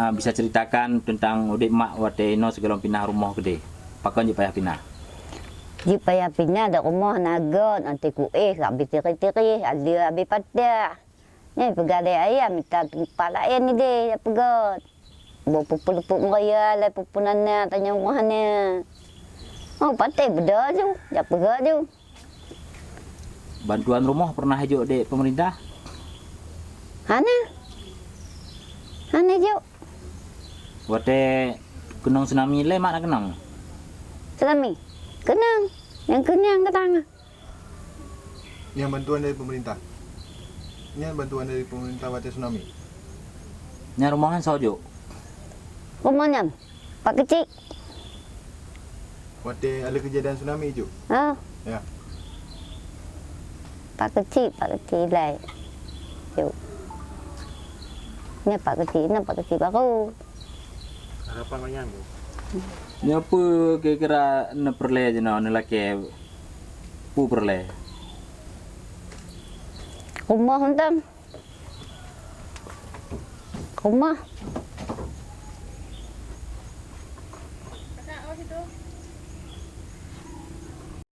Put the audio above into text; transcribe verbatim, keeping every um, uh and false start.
Ah, bisa ceritakan tentang udép mak watèe inoe sigohlom pinah rumoh keudéh? Pakon jeuet payah pinah? Jeuet payah pinah, dak rumoh na göt, anti kuéh, ka abéh tireh-tireh, ada abéh patah. Nyan peugah lé ayah mita teumpat laén idéh jak peugöt. Boh peupeue-peuet meuraya lé peupeue nan na tanyong rumoh na. Oh, patéh beudôh ju, jak peugöt ju. Bantuan rumoh pernah jok dek pemerintah? Hana. Hana jok. Watèe keunong tsunami lé mak na keunong? Tsunami? Keunong. Nyang keunong keudang. Nyan bantuan dari pemerintah. Nyan bantuan dari pemerintah watèe tsunami. Nyan rumoh nyan soe jok? Rumoh nyan, Pak Keuchik. Watèe ada kejadian tsunami jok? Ha. Ya. Pak Keuchik, Pak Keuchik ilai. Jok. Nyan Pak Keuchik, nyan Pak Keuchik baru. Harapan awak nyan, Bu? Nyoe peue kira-kira neupeureulèe jinoe, neulakèe peue peureulèe? Rumoh mantong. Rumoh.